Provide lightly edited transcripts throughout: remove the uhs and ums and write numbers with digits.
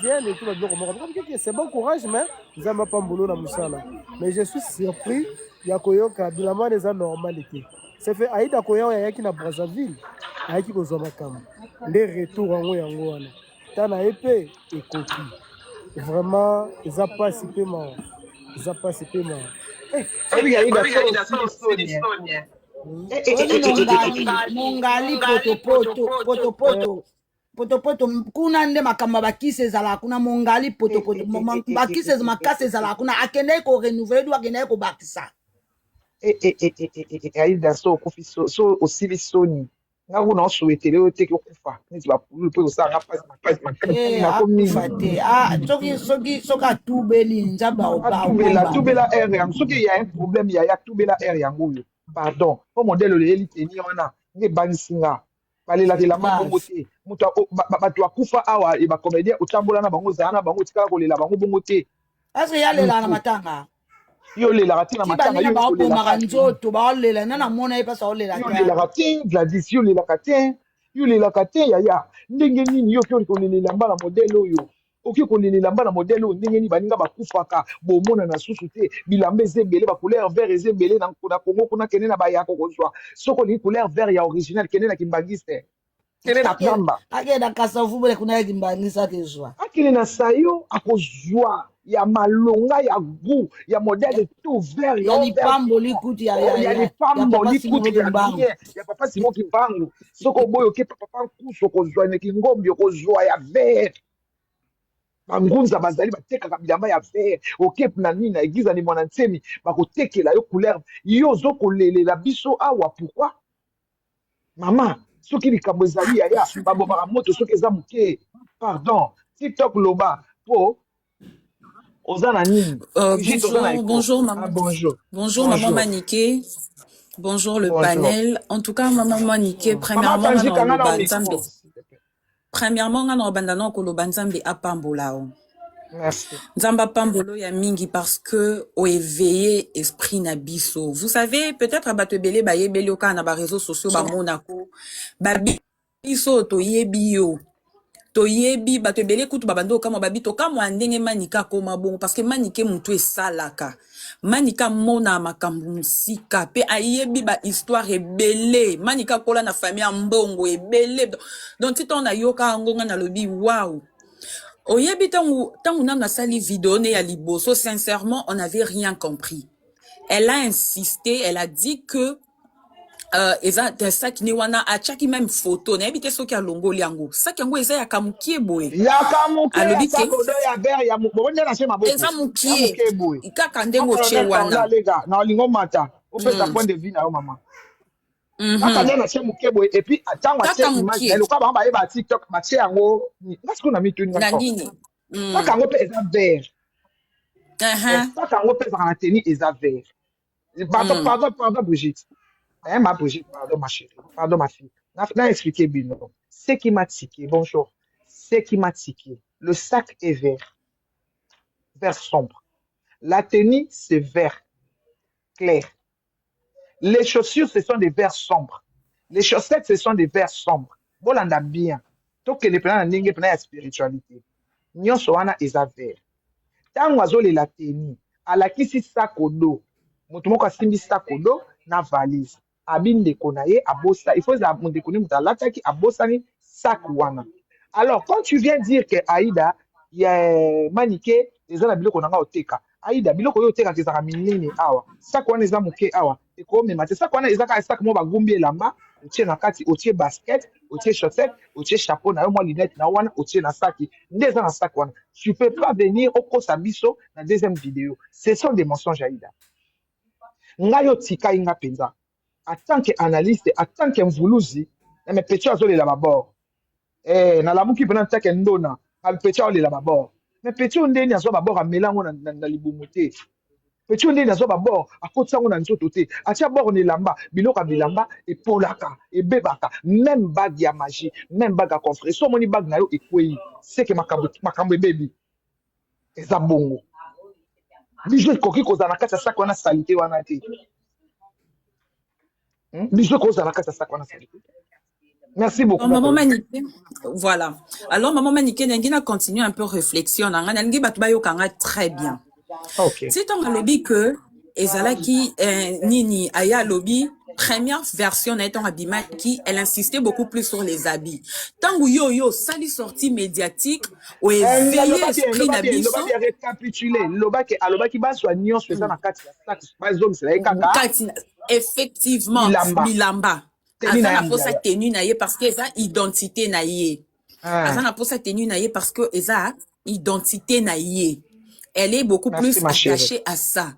Bien et tout babiloko moko kiki, c'est bon, courage, mais Nzambe apambolo na mosala. Mais je suis surpris ya koyoka bilamba wana, eza normal te. C'est fait Aida koya oyo ayaki na Brazzaville, ayaki kozwa makambo nde retour yango, yango wana ta na ye mpe ekoki. Vraiment eza mpasi mpe mawa, eza mpasi mpe mawa. Oyebi Aida, so osili soni. Oyebi mongali potopoto potopoto potopoto kuna nde makambo ya bakisi ezalaka kuna. Mongali potopoto, bakisi makasi ezalaka kuna. Akendaki korenouveler du, akendaki kobakisa. Aida, so okufi, so osili soni, nga kuna osouhaiter oyo teke okufa neti bapululu mpo ekosalanga mpasi makasi makasi. Akufa te. Soki atubeli, Nzambe. Atubela, atubela aire yango. Soki ya un problème, yaya, atubela aire yango oyo. Pardon, mpo modèle oleyeli teni wana nde ebangisi nga. Balelaka elamba bongo te. Moto, bato akufa awa, bacomédien otambola na bango, ozala na bango, otikala kolela bango bongo te. Parce ye alelaka na matanga. Yo olelaka te na matanga. Yo baobomaka nzoto, baolela nga, namona ye mpasi, aolela. Yo olelaka te, Gladys, yo olelaka te, yo olelaka te. Yaya, ndenge nini yo oki kolela elamba na modèle oyo? Oki kolela elamba na modèle oyo ndenge nini? Baninga bakufaka, bomona susu te. Bilamba eza ebele, bacouleur vert eza ebele na Congo kuna. Kende na bayako kozwa. Soki olingi couleur vert ya original, kende na Kimbangiste, kende na Pamba. Akende na Kasavubele kuna ya Kimbangiste, akezwa. Akende na sayo, akozwa ya malonga, ya goût, ya modèle tout vert. Ya lipamboli kutu. Ya lipamboli kutu ya bien, ya papa Simon Kimbangu. Soki oboyi, oke papa Nkusu, okozwa neki ngombi, okozwa ya vert. Bangunza bazali, batekaka bilamba ya vert. Oke na nini, na église ya Mwana Nsemi, bakotekela yo couleur. Yo ozokolelela biso awa pourquoi, mama? Soki likambo ezali, yaya, babomaka moto soki eza moke. Pardon, TikTok, loba mpo oza na nini. Bonjour, bonjour maman. Ah, bonjour. Bonjour, bonjour maman Maniké. Bonjour le bonjour. Panel. En tout cas, maman Maniké, premièrement, maman. Premièrement, nga na banda na koloba Nzambe apambola o. Merci. Nzambe apambola ya mingi parce que oéveillé esprit na biso. Vous savez, peut-être bato ebele bayebeli yo kaka na ba réseaux sociaux, bamonako. Ba biso toyebi yo. Toyebi bato ebele kutu babandi okamwa, babi tokamwa ndenge Manike akoma bongo, parce que Manike motu esalaka, Manike amona makambo mosika mpe ayebi bahistoire ebele. Manike akola na famille ya mbongo ebele. Donc ti ntango nayoka yango, nga nalobi waw. Oyebi, ntango nano asali video ne ya liboso, sincèrement, on n'avait rien compris. Elle a insisté, elle a dit que eza sac ne wana. Atiaki même photo, nayebi te soki alongoli yango. Sac yango eza yaka mokie boye. Yaka moke. Alobi ke ya vert ya bongo na se maboko. Eza mokie kaka ndenge otie wana. Na olingo mata opesa point de vue na yo, mama. Kaka nde na tie moke boye, et puis ntango atie image na lokola bango bayeba TikTok, batie yango. Nga sikoyo na mituni na nini? Sac yango mpe eza vert. Sac yango mpe ezaka na tenue, eza vert. Pardon, pardon, pardon, Brigitte. Hein, ma Brigitte, pardon, ma chérie. Pardon, ma fille. Na expliqué bino. Ce qui m'a tiqué, bonjour. Ce qui m'a tiqué, le sac est vert. Vert sombre. La tenue, c'est vert clair. Les chaussures, ce sont des verts sombres. Les chaussettes, ce sont des verts sombres. Bolanda bien. Tokende mpenza na ndenge mpenza ya spiritualité. Nyonso wana eza vert. Ntango azolela tenue, alakisi sac au dos, moto moko asimbi sac au dos na valise, abi ndeko na ye abosa. Il faut ezala ndeko nde moto alataki, abosani sac wana. Alors quand tu viens dire que Aida ya Manike eza na biloko na nga oteka, Aida, biloko oyo otekaka ezalaka minene awa, sac wana eza moke awa, ekomema te. Sac wana eza kaka sac moko bagumbi elamba, otie na kati, otie basket, otie chaussette, otie chapeau na yo, mwa lunette na yo wana otie na saki nde eza na sac wana. Tu peux pas venir okosa biso na deuxième vidéo. Ce sont des mensonges, Aida. Ngai otikai nga mpenza en tant que analyste, en tant que mvuluzi na me pecho azolela babord. Nalamuki mpena ntake ndona pecho aolela babord. Mais pecho ndeni azwa babord, amela yango na libumu te. Pecho ndeni azwa babord, akotisa yango na nzoto te, atia bord na elamba. Biloko ya bilamba epolaka, ebebaka. Même bague ya magie, même bague ya confrère, so omoni bague na yo ekwei, seke makambo, makambo ebebi. Eza bongo. Bijou ekoki kozala na kati ya sac wana saleté wana te. Bijou ekozala na kati ya sac wana saleté. Merci beaucoup. Maman Manike, voilà. Alors, maman Manike, nalingi na continuer un peu réflexion na nga, nalingi bato bayoka nga très bien. Ok. Si ntango alobi que ezalaki nini, aya alobi première version na ye, ntango abimaki, elle insistait beaucoup plus sur les habits. Ntango yo yo osali sortie médiatique, oéveille esprit na biso. Lobaki, récapitulé, lobaki, alobaki bazwa nyonso eza na kati ya sac, bazongisela ye kaka kati effectivement bilamba. Bilamba. Tenue na Aza na ye. posa tenue na ye parce que eza identité na ye. Aza na posa tenue na ye parce que eza identité na ye. Elle est beaucoup Merci, plus ma chérie. attachée à ça.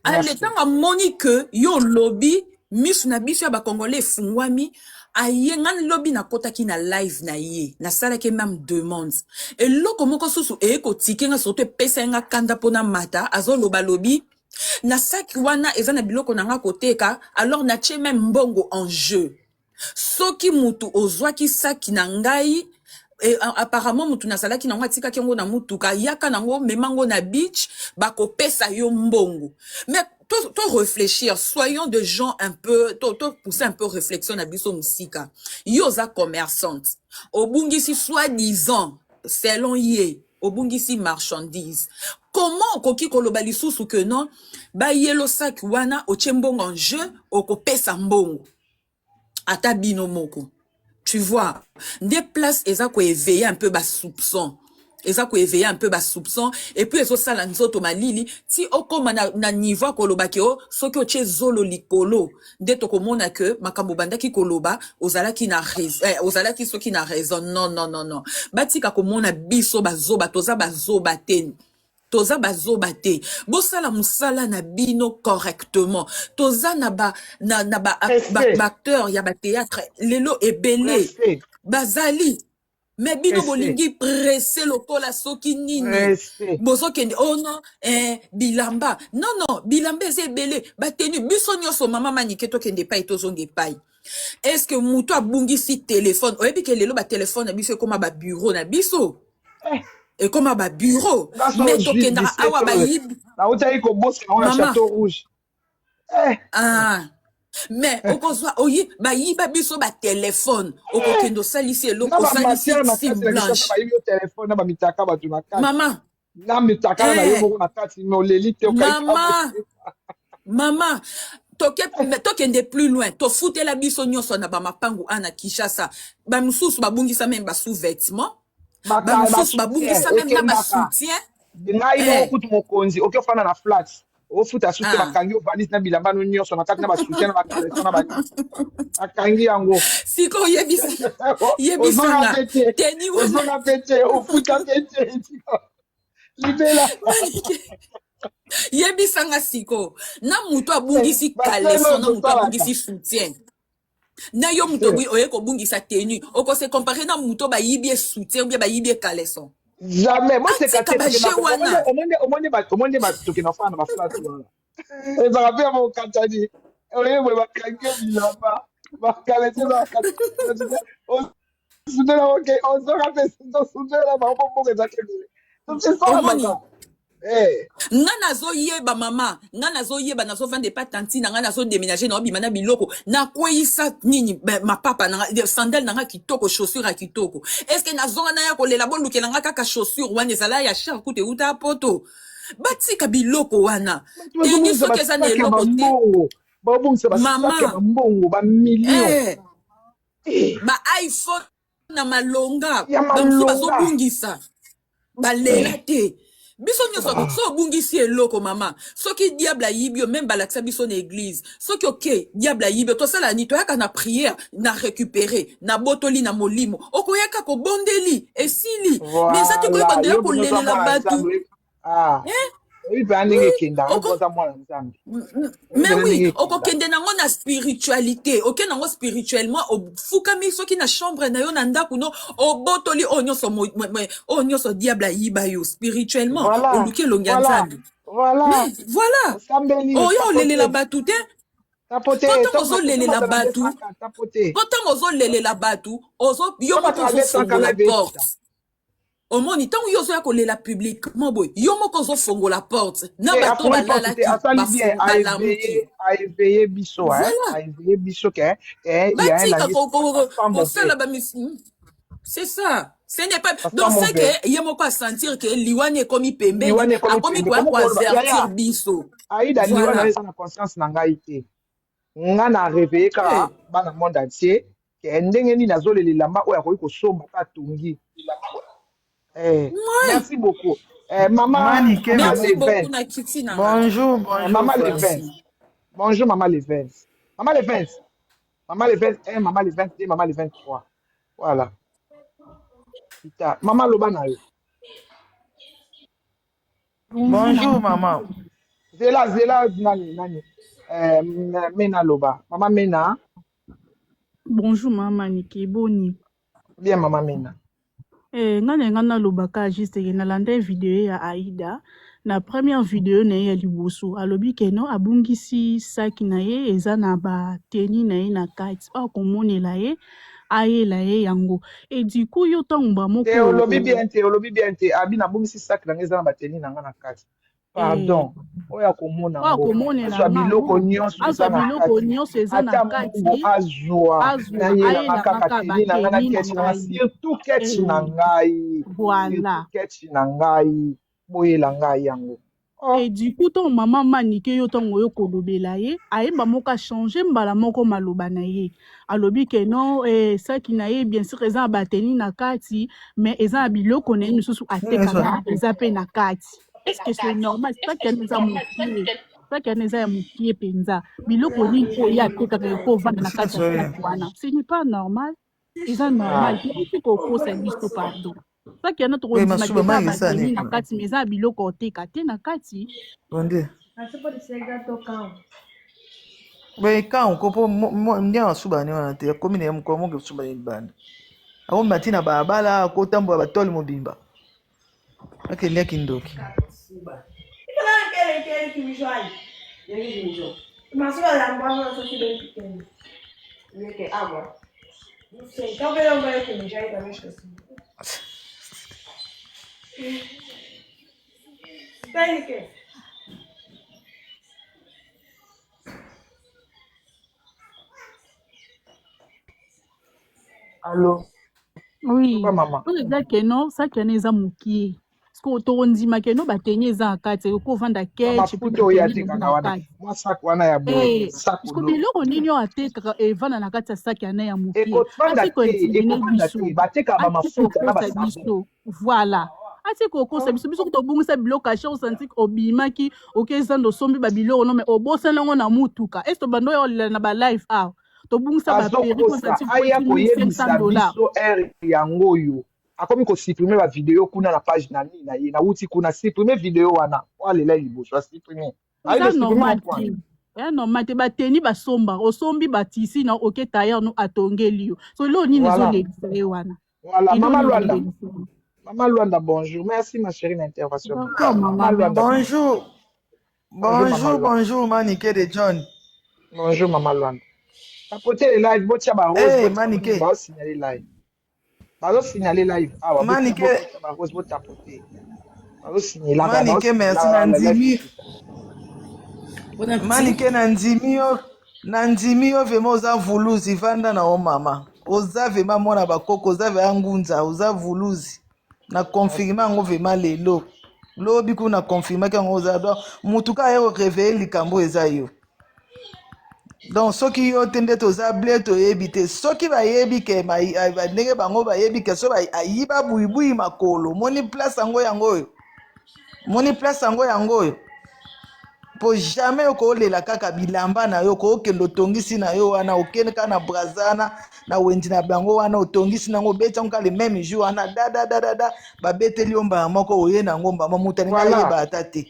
Alors, Merci. ntango amoni que yo lobi, miso na biso ya Bakongolais efungwami, aye. Nga lobi nakɔtaki na live na ye, nasalaki même demande. Eloko moko susu eye kotike nga, surtout epesa ye nga kanda mpona mata. Azoloba lobi na saki wana eza na biloko na nga koteka, alors natie même mbongo en jeu. Soki mutu ozwaki saki na ngai, apparemment mutu nazalaki nango atikaki yango na mutuka, yaka nango, mema yango na beach, bakopesa yo mbongo. Mais to réfléchir, soyons de gens un peu to pousser un peu réflexion na biso mosika. Yo oza commerçante, obungisi, soi-disant, selon ye, obungisi marchandise. Comment okoki koloba lisusu que non, bayelo saki wana, otie mbongo en jeu, okopesa mbongo? Ata bino moko, tu vois nde place eza koéveiller un peu basoupçon, eza koéveiller un peu basoupçon, et puis ezosala nzoto malili ti okóma na niveau ya koloba ke o soki otie zolo likolo nde tokomona ke makambo obandaki koloba ozalaki na ozalaki soki na raison. Non, non, non, non, batika komona biso bazoba. Toza bazoba te, toza bazoba te. Bosala mosala na bino correctement. Toza na ba na ba Pressé. baacteur ya bathéâtre lelo ebele Pressé. bazali, mais bino Pressé. bolingi presse lokola soki nini. Pressé. Bozokende, oh non, bilamba, non, non, bilamba eza ebele, batenu biso nyonso. Mama Manike, tokende epai, tozonga epai. Est ce que moto abungisi telefone, oyebi ke lelo batelefone na biso ekóma babureau na biso? Eh. Ekóma babureau. Nga Mais tokendaka 17 awa, bayibi. Nautaki kobosa yango na Mama. Château Rouge. Ah. Mais okozwa oyi, bayiba biso batelefone, okokende osalisi eloko, Na osalisi bamatière na sim kati na blanche. Kinshasa, bayibi yo telefone na bamitaka bato na kati. Mama. Na mitaka na yo Eh. moko na kati, mais oleli te. Mama, mama, tokende plus loin. Tofutela biso nyonso na bamapangu a na Kinshasa. Bamosusu babungisa même basous-vêtement, bamosusu babungisa même na basoutien. Ngai moko kutu, mokonzi, oki ofanda na flat, ofuta su te. Ah. Bakangi yo valise na bilamba no nyonso na kati, na basoutien, na bacaleçon, na banini, bakangi yango. Sikoyo yebisa, Ozonga yebisanga pe te. Teni wana. Ozonga pe te, ofuta pe te libela. Manike, yebisanga sikoyo, na moto abungisi caleçon, na moto abungisi soutien, na yo moto oye kobungisa tenue, okose comparer na moto bayibi ye soutien ou bien bayibi ye caleçon? Jamais boseka te. Atika baje wana. Omoni tokende ofanda na baflat wana, ezalaka mpe ya mokatani. Oye boye, bakangi yo bilamba, bacaleçon, osutela, oke ozonga mpe, osutela bango mpo mboka ezaki ebele. Omoni? Esalamaka. Nga nazoyeba, mama, nga nazoyeba, nazovanda epa tanti na nga, nazodéménage, naobima na biloko, nakweyisa nini, mapapa na nga, sandale na nga kitoko, chaussure ya kitoko. Est-ce nazonga naya kolela bolukela nga kaka chaussure wana ezala ya cher kutu, euta ya Poto? Batika biloko wana. Tenue, soki eza na eloko te. Bambongo babongisa, basaki ya Mama. bambongo, bamillion. Ba iPhone na malonga. Ya Bamosusu malonga. Bazobungisa, balela te. Biso nyonso, so obungisi eloko, mama, soki diable ayibi yo, même balakisa biso na église, soki oke diable ayibi yo, tosala nini? Toyaka na prière, na récupérer, na botoli na molimo. Okoyaka kobondeli, esili. Mais eza te koyeba Voilà, ndoya yo bino oza kolelela mwana bato. Nzambe. Ah, oyebi mpenza ndenge ekendaka, oza mwana Nzambe. Mais Ndenge oui, ekendaka. Okokende nango na spiritualité, okende nango spirituellement, ofukami soki na chambre na yo, na ndako no, obotoli oyo nyonso oyo nyonso diable ayiba yo spirituellement. Oluki elongi ya Nzambe. Mais voilà. Osambeli. Oyo olelela bato te. Tapote. Po ntango ozolelela bato, Tapote. po ntango ozolelela bato, yo moko Tomata ozofongola 200. porte. Omoni ntango yo ozoya kolela publiquement boye, yo moko ozofongola porte na Te, bato afongoli porte te, balalaki asali bien, balamuki. aéveillé, aéveillé biso, hein, Voilà. aéveillé biso que eh, il y a un Batika langage, ça sent mauvais, kosala ba c'est ça. Ce n'est pas ça sent donc c'est mauvais. que ye moko a sentir que liwani ekomi pembeni, Liwana ekomi akomi pembeni, koya komo koloba, koavertir yaya, biso. Aïda liwana Voilà. eza na conscience na ngai te. Nga na réveillé Eh. kaka bana monde entier ke ndenge nini azolela elamba oyo akoki kosomba pe atongi. Eh, Ouais. merci beaucoup. Eh, mama, Manike, mama Merci Levens. beaucoup na kiti na nga. Bonjour, Eh, bonjour, mama famille. Levens. Merci. Bonjour, mama Levens. Mama Levens. Mama Levens 1, mama Levens 2, mama Levens 3. Voilà. Kita. Mama loba na yo. Bonjour, maman. Zela, zela, nani, nani. Eh, Mena loba. Mama Mena. Bonjour mama Niki, boni. Bien, mama Mena. Eh, nga na nga nalobaka juste ke nalanda video ya Aida na première video na ye ya liboso alobi ke no abungisi saki na ye eza na ba tenue na ye na kati oyo akomonela ye ayela ye yango et du coup yo ntango ba moko Te olobi bien te, olobi bien te. Abi nabungisi sac na nga eza na ba tenue na nga na kati. Pardon, oyo akomona oyo yango akomonela azwa nga biloko yango nyonso azwa eza na biloko kati, nyonso eza na ata kati mbongo azwa, azwa nayelanga ayelanga kaka kaka tenue na ngai na bateni na ketch na ngai, ngai surtout ketch na Eh, ngai, voilà surtout ketch na ngai, boyela ngai yango. Oh, Et du coup ntango mama Manike yo ntango oyo kolobela ye ayemba moko achange mbala moko maloba na ye alobi ke non eh, saki na ye bien sûr eza na bateni na kati mais eza na biloko na ye misusu atekaka eza mpe na kati. Est-ce que c'est normal? Saki wana eza mokie, saki wana eza ya mokie mpenza, biloko nini oyo ye atekaka ekovanda na kati ya saki wana? Ce n'est pas normal, eza normal ah. te, oti kokosa biso pardon. Saki wana Oui, tokondima te masuba eza na mai esala bateni nini na kuna? kati mais eza na biloko oteka te na kati. Bonde. Boye kan ko po ndia masuba ne wana te akomi na ye mokolo moko esuba ye libanda. Akomi mati na balabala akotambola batole mobimba. Akende kindoki. Allo, Oui, loba mama. oyo eza keno saki wana eza mokie parceke tokondima keno bateni eza na kati ekovanda Ba ketch mpe mafuta oyo bateni eza atekaka na wana, kati. mwa sac wana ya boye, Eh, sac parceke do. biloko nini oyo atekaka evanda na kati ya saki wana ya mokie, Ekofanda ati te, kointimine ekofanda biso, te, batekaka ba ati mafuta na ba kokosa savon. biso, voilà ati kokosa biso, biso tobungisa biloko ya cher osanti obimaki oke zando osombi babiloko no me obosani yango na mutuka ese tobanda oyo olela na ba live awa tobungisa baperike Azokosa, osanti aya kweti 1500 koyebisa dollars. biso heure yango oyo. Akomi ko supprimer ba video kuna na page na nini na ye, nawuti kuna supprimer video wana, po alela ye liboso, a supprimer. Aye Eza ko supprimer normal ngo point. te, eza normal te bateni basomba osombi batisi na oke tailleur no atongeli yo so eloko nini Voilà. ezolelisa ye wana Voilà, eloko Mama nini Luanda. ezolelisa ye. Mama Luanda, bonjour. Merci ma chérie l'intervention. D'accord, Mama maman, Luanda, merci. Bonjour, bonjour Mama bonjour, Luanda. bonjour, Manike de John. Bonjour Mama Luanda. Tapotez les live, botia ba rose, Hey, botia Manike. ba signaler live. Bazo signaler live. Awa, botia Manike, botia ba rose, botia tapoter. Bazo signaler bazo Manike, merci signaler live. Nandimi. Bon appétit. Manike Nandimi yo, Nandimi yo vraiment oza vuluzi vanda na o mama. Oza vraiment mwana bakoko, oza vraiment ngunza, oza vuluzi. Na confirmer yango vraiment lelo. Lobi kuna confirmer yango oza donc mutu ka ye réveiller likambo eza yo. Donc soki yo te nde toza ble toyebi te soki bayebi ke ndenge bango bayebi ke so ayiba buibui makolo moni place yango yango oyo moni place yango yango oyo po jamais okolela kaka bilamba na yo okokende otongisi na yo wana okende kaka na braza wana na wenzi na bango wana otongisi nango obeti yango kaka le même jour wana dadadadada babeteli yo mbala moko oye nango mbama moto alingi Voilà. ayeba ata te.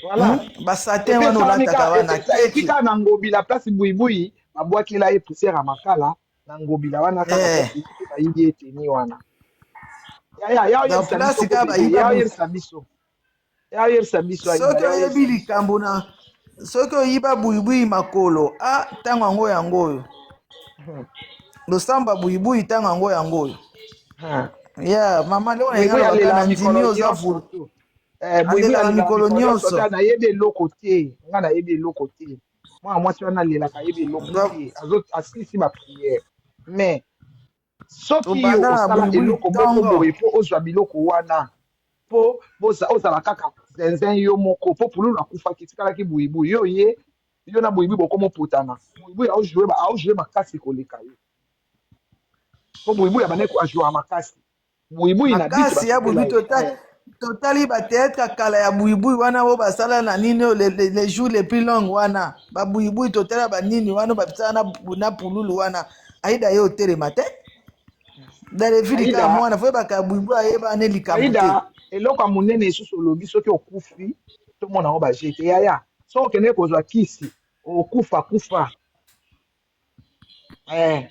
Voilà. Basatin Et puis, wana esalami olataka kaka wana et puis keke kaka na Ngobila place buibui babwakela ye poussière ya makala na Ngobila wana kaka eh. place bayibi ye teni wana. Ya ya ya Na oyebisa biso place ko kaka bebe, bayiba ya oyebisa biso. Ya oyebisa biso Aida, soki ya oyebi oyebisa biso. likambo na soki oyiba buibui makolo a ntango yango yango oyo losamba buibui ntango yango yango oyo. Ya mama leo na Buibui ngai nalobaka alelaka na ndimi mikolo oza nyonso vulu to. Eh, Buibui alelaka alelaka mikolo mikolo nyonso nyonso te, nayebi eloko te. Nga nayebi eloko te. Mwana mwasi wana alelaka ayebi eloko te. Azo asilisi ba prière. Mais soki yo tobanda na osala buibui eloko moko ntongo boye mpo ozwa biloko wana mpo ozala kaka zinzin yo moko mpo pululu akufaki tikalaki buibui yo ye yo na buibui bokomopotana buibui aojoue aojoue makasi koleka yo mpo buibui abandaki ajoua makasi buibui na biso makasi ya basukela buibui ye totali eh. totali bateatre ya kala ya buibui wana oyo basala na nini oyo les jours les plus longs wana babuibui totala banini wana oyo babisala na, na pululu wana aida ye otelema te dalevili kaka Aida mwana fo yebaka buibui ayeba ne likambo te Aida eloko ya monene lisusu olobi soki okufi tomona yango bajete yaya soki okendeki kozwa kisi okufa kufa eh.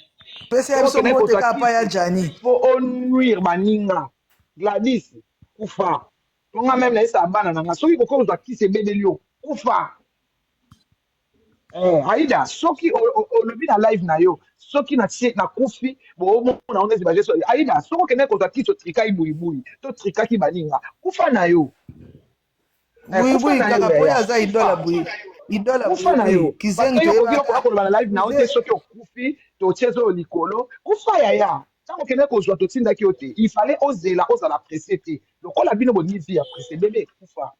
pesa ya Soki biso okendeki mbote kozwa kaka pa ya kisi jani mpo onuire baninga Gladys kufa mpo nga meme nayesaka bana na nga soki koki kozwa kisi ebebeli yo kufa eh, Aida soki olobi na live na yo soki natie nakufi boomona ngo neti bajeso Aida soki okendeki kozwa kisi otrikaki buibui to trikaki baninga kufa na yo eh, kufa buibui na yo kaka po ye yaya aza idole ya kufa bui idole ya kufa na buibui yo parce kizengi que yo okoki toyebaka okoya koloba na live na yo te kize soki okufi totie zo likolo kufa yaya ntango okendeki kozwa totindaki yo te il fallait ozela ozala presse te lokola bino bolingi vie ya presse bebe kufa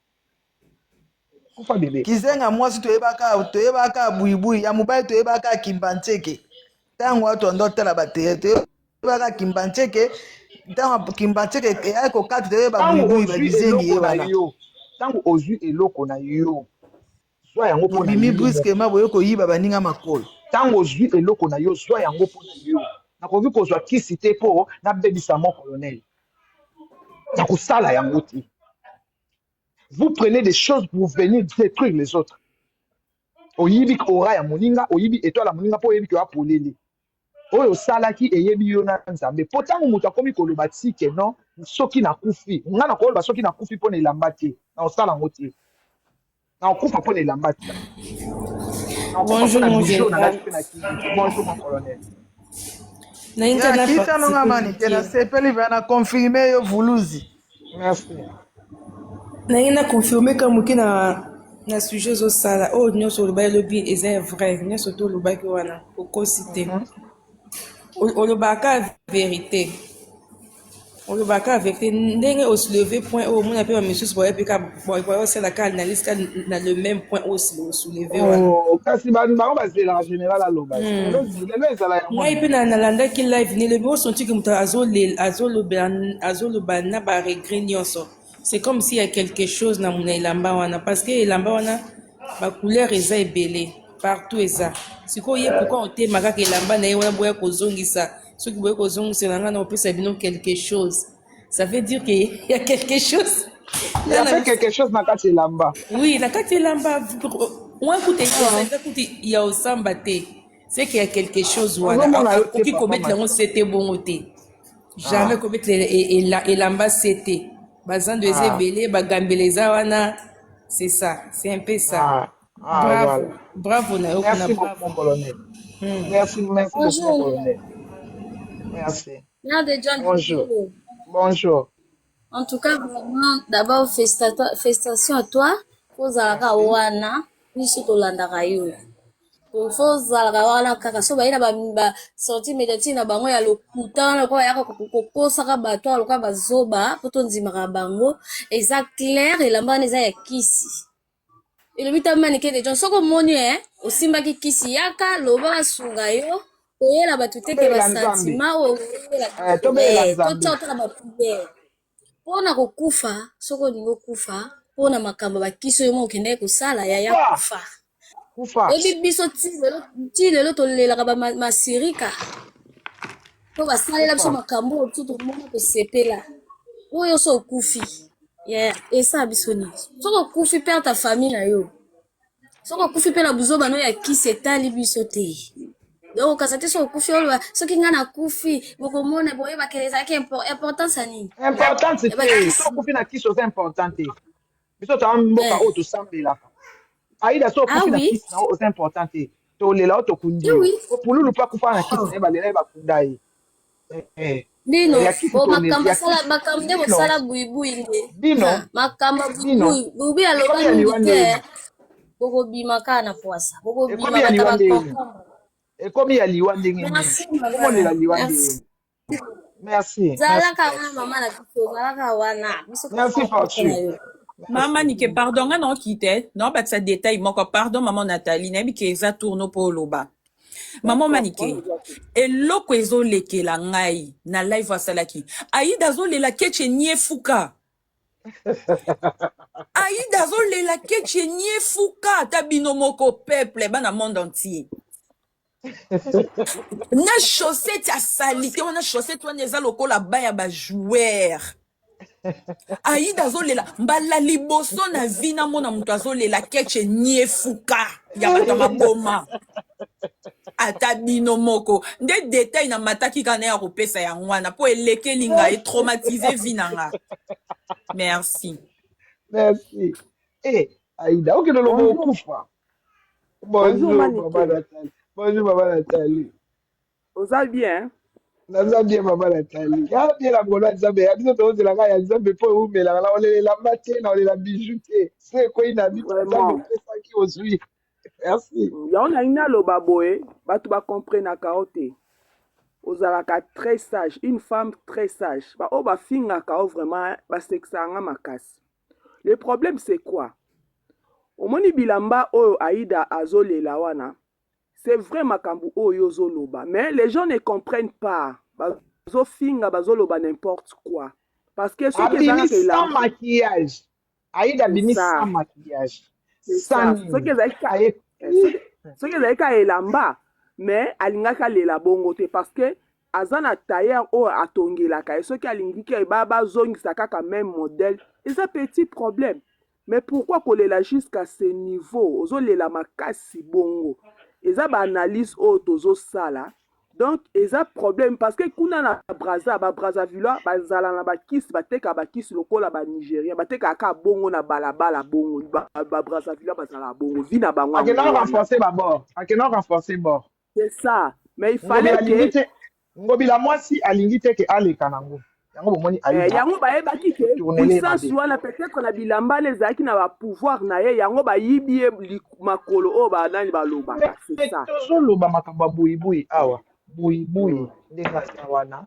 kufa bebe kizenga mwasi toyebaka toyebaka buibui ya mobali toyebaka kimbantseke ntango wana tondo tala batere toyebaka kimbantseke ntango kimbantseke eyaki kokata toyeba ntango buibui ozwi babizengi ye eloko na wana yo ntango ozwi eloko na yo zwa yango mpo na bobimi yo moko brusquement boye koyiba baninga makolo ntango ozwi eloko na yo zwa yango mpo na yo nakoki kozwa kisi te mpo nabebisa mon colonel nakosala yango te. Vous prenez des choses pour venir détruire les autres. Oyibi aura ya moninga, oyibi étoile ya moninga mpo oyebi ke oya polele. Oyo osalaki eyebi yo na Nzambe. Mpo ntango moto akomi koloba tike non, soki nakufi, nga nakoloba soki nakufi mpo na elamba te, nakosala yango te. Nakokufa mpo na elamba te. Nakokufa mpo Bonjour na mon bijou nalati général. mpe na kindi te. Bonjour mon colonel. Nalingi ya na kita nonga participe mani te moke. nasepeli ve na confirme yo vuluzi Merci. Nalingi na confirme ka moke na na sujet ozosala oyo nyonso olobaki lobi eza ya vrai nyonso to olobaki wana okosi te. Olobaka verité. Olobaka verité ndenge osouleve point oyo omona mpe bamisusu bayebi ka bayosala ka analyse ka na le même point oyo osouleve wana. Oh, kasi bango bazelaka général aloba. Lelo lelo ezala yango Ngai mpe na. nalandaki live nelobi osenti ke moto azolobela azoloba na ba regret nyonso c'est comme s'il y a quelque chose na na elamba wana parce que elamba wana ba couleur eza ebele partout eza sikoyo ye pourquoi otema kaka elamba na ye wana boya kozongisa soki boye kozongisela ngai na opesa bino quelque chose ça veut dire que il y a quelque chose Il y nga a na fait quelque chose na kati elamba. oui na kati elamba wana kuta eza kuta ya osamba te c'est qu'il y a quelque chose wana Ozomona yo te akoki papa kobetela yango Mati. sete bongo te jamais Ah, kobetela elamba sete bazando eza ah, ebele bagambela eza wana c'est ça c'est un peu ça ah, ah, bravo voilà. bravo na yo kuna Merci beaucoup, bravo mon colonel. Merci, merci beaucoup, mon Bonjour, colonel. Merci. Mère de John Bonjour. Bonjour. Bonjour. En tout cas, vraiment, d'abord, félicitations à toi. Ozalaka Merci. wana, biso tolandaka yo. Fo ozalaka wana kaka so baye na ba, ba sortie médiatique na bango ya lokuta wana lokola bayaka kokosaka bato wana lokola bazoba po tondimaka bango. Eza clair, elamba wana eza ya kisi. Elobi ta Manike de John, soki omoni osimbaki kisi yaka loba basunga yo koyela bato te ke Tobelela Nzambe. basentiment oyo oyela Eh, tobelela totia Nzambe. otala bapriere mpona kokufa soki olingi okufa mpona makambo bakisi oyo moko okendaki kosala yaya Kufa. kufa Kufa. oyebi biso ti lelo tolelaka bamasirika po basalela biso Kufa. makambo oyo biso tomona tosepela oyo so okufi yeah, esala biso nini soki okufi perte ta famille na yo soki okufi mpe na buzoba no ya kisi etali biso te donc okasa te soki okufi oloba soki ngai nakufi bokomona boyebaka ezalaki importance ya nini Importante ya te. bakisi Soki okufi na kisi oza important te. Biso toza mboka eh. oyo tosambelaka. Aida soki Ah okufi na oui kisi na yo oza important te. Tolela yo tokundi eh yo. oui Po pululu mpe akufa na kisi oh. na ye balela ye bakunda ye. Eh, eh. Bino Ya kisi bo tone makambo ya asala kisi makambo nde bino bosala buibui nde. bino Ha, makambo ya bino buibui buibui aloba ekomi ya mingi liwa te ndeni eh. Bokobima kaka na pwasa. Bokobima ekomi ya bato liwa ba ndeni comprendre. ekomi ya liwa ndenge nini Merci mama. okomolela liwa Merci. ndeni merci merci Zalaka wana mama na biso, zalaka wana. Biso toza merci na posa na fortune yo. Mama merci Nike, pardon, nga naoki te naobatisa détail moko. Pardon, mama Nathalie, nayebi ke eza tourno mpo oloba. Mama D'accord, Manike, wana eza te. eloko ezolekela ngai na live asalaki, Aida azolela keche niefuka. Aida azolela keche niefuka, ata bino moko peuple bana monde entier. Na chaussette ya salite wana, chaussette wana eza lokola ba ya ba joueur. Aida azolela mbala liboso na vie namona moto azolela keche niefuka ya bato ya maboma. Ata bino moko nde detail na mataki kaka na ya kopesa yango wana mpo elekeli nga etraumatise vie na nga. Merci. Merci. Eh, Aïda, okende oloba Bonjour, okufa. bonjour Bonjour, maman Manike. Nathalie. Bonjour, maman Nathalie. Oza bien? Naza bien, maman Nathalie. Ya bien na ngolo ya Nzambe. Ya biso tozelaka ya Nzambe mpo eumelaka. Na olela elamba te, na olela bijou te. Se ekwei na biso, Nzambe Vraiment. opesaki ozwi. Merci. Yango nalingi naloba boye, bato bakomprenaka yo te. Ozalaka très sage, une femme très sage. Ba oyo bafingaka yo vraiment basekisaka nga makasi. Le problème c'est quoi? Omoni bilamba oyo Aida azolela wana, c'est vrai makambo oyo ozoloba, mais les gens ne comprennent pas. Bazofinga, bazoloba n'importe quoi. Parce que soki eza Abimi kaka sans elamba, maquillage. Aïda c'est abimi ça. sans maquillage. C'est Sans ça. Soki nini. ezalaki ka Aye. eh, soki soki ezalaki ka elamba, mais alingaki alela bongo te parce que aza na tailleur oyo atongelaka ye. Soki alingi ke ba bazongisa kaka même modèle, eza petit problème. Mais pourquoi kolela jusqu'à ce niveau? Ozolela makasi bongo. Eza ba analyse oyo tozosala. Donc eza problème parce que kuna na Brazza, ba Brazzavillois bazala na bakisi, bateka bakisi lokola ba Nigérien, batekaka kaka bongo na balabala bongo. Ba, ba Brazzavillois bazala bongo, vie na bango Akenda yango wana. renforcer ba bord. Akenda renforcer bord. C'est ça. Mais il fallait Ngobila alingi que te. Ngobila mwasi alingi te ke aleka nango. Yango bomoni eh, Aïda yango bayebaki ke tournele ye puissance mabe. wana peut-être na bilamba wana ezalaki na ba pouvoir na ye, yango bayibi ye makolo oyo banani balobaka. C'est Mais ça. tozoloba makambo ya buibui awa. Buibui ndenge aza wana,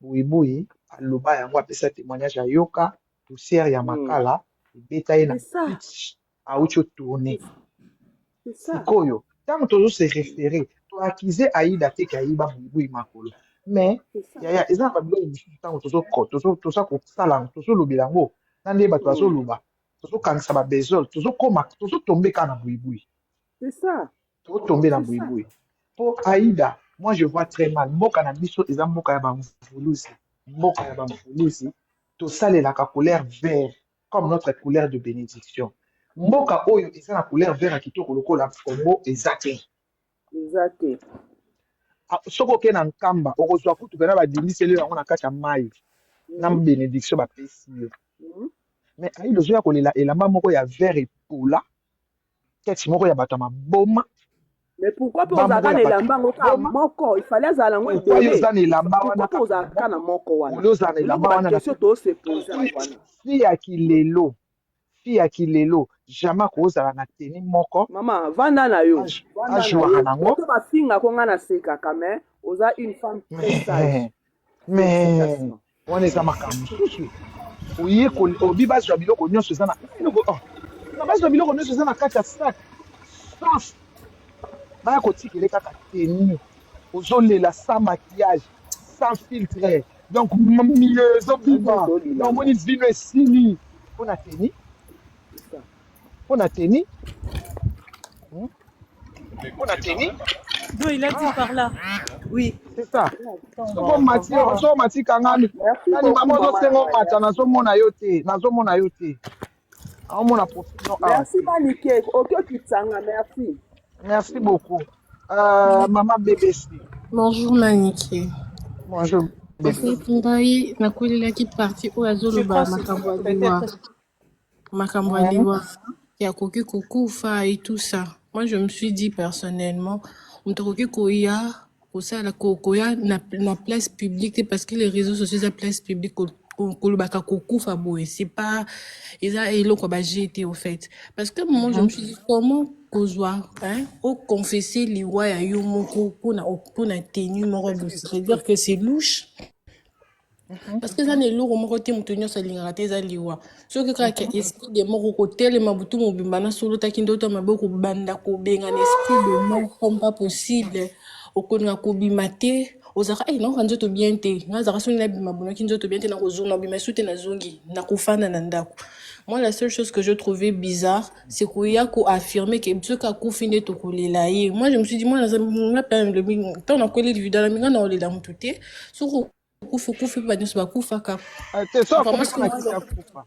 buibui aloba yango apesa témoignage ayoka poussière ya makala ebeta ye na C'est ça. pitch auti otourne. C'est ça. Sikoyo ntango tozo se référer toakize Aïda te ke ayiba buibui makolo. Mais C'est ça. yaya eza na babiloko mosusu ntango toza kosala tozolobela yango na nde bato bazoloba tozokangisa babezole tozokoma tozotombe kaka na buibui. C'est ça. Totombe na C'est ça. buibui. Po Aïda, moi je vois très mal. Mboka na biso eza mboka ya bamvuluzi. Mboka ya bamvuluzi tosalelaka couleur vert comme notre couleur de bénédiction. Mboka oyo eza na couleur vert ya kitoko lokola Congo eza te. Eza te. Ah, soki okei na Nkamba okozwa kutu pena badimiseli yo yango na kati ya mai na bénédiction bapesi yo. Mais Aïda ozoya kolela elamba moko ya vert epola, tete moko ya bato ya maboma, Mais pourquoi mpe ba moko ozalaka ya na bato ya elamba yango kaka maboma. moko? Il fallait azala yango Pourquoi yo ebele. oza na elamba Pourquoi wana mpe kaka ozalaka kaka na moko? moko wana? Ole ozala na Eloko elamba ba wana na question tose pose yango wana. fi ya kilelo, fi ya kilelo jamais akozala na tenue moko Mama, vanda na yo. Vanda na ajouaka yo. nango. Bato bafingako nga nasekaka, mais oza une femme très sage. Mais Félicitations. wana eza makambo mosusu. Oye obi bazwa biloko nyonso eza na eloko oh. Na bazwa biloko nyonso eza na kati ya sac sauf baya kotikele kaka tenue ozolela sans maquillage sans filtre donc milieu ezobima na omoni vino esili mpona tenue mpona tenue mpona tenue. Non, il a dit par là. Oui, c'est ça. Soko mati, soko mati kangami. Merci Nani beaucoup, mama maman. ozosenga omata, nazomona yo te, nazomona yo te. Aomona profil no awa Merci, te. Manike. Oki okitsanga, merci. Merci beaucoup. Maman BBC. Bonjour Manike. Bonjour En BBC. fait, ngai nakwelelaki parti oyo Je azoloba crois que makambo ya liwa. peut-être. Makambo ya liwa ya koki kokufa et tout ça. Moi, je me suis dit personnellement, moto akoki koya Kosala koya na place publique te parce que les réseaux sociaux eza place publique. Kolobaka kokufa boye, c'est pas, eza eloko ya ba te au fait, parce que moi je me suis dit, comment kozwa, hein, oconfesse liwa ya yo moko mpona tenue moko boye? C'est-à-dire que c'est louche, parce que eza na eloko moko te moto nyonso alingaka te, eza liwa. Soki kaka esprit de mort, okotelema butu mobimba na solo, otaki ndoto mabe, okobanda kobengana esprit de mort comme pas possible, okolinga kobima te, ozalaka e naoka nzoto bien te. Nga azalaka, soki nabima bonaki nzoto bien te, nakozonga, nabima esu te, nazongi, nakofanda na ndako. Moi, la seule chose que je trouvais bizarre, c'est koya koaffirmer ke soki akufi nde tokolela ye. Moi, je me suis dit, moi nga mpe ntango nakweli vida na minga, naolela motu te. Soki okufi, okufi, mpe banyonso bakufaka. Te, so Vraiment, akufi mpona kisi akufa.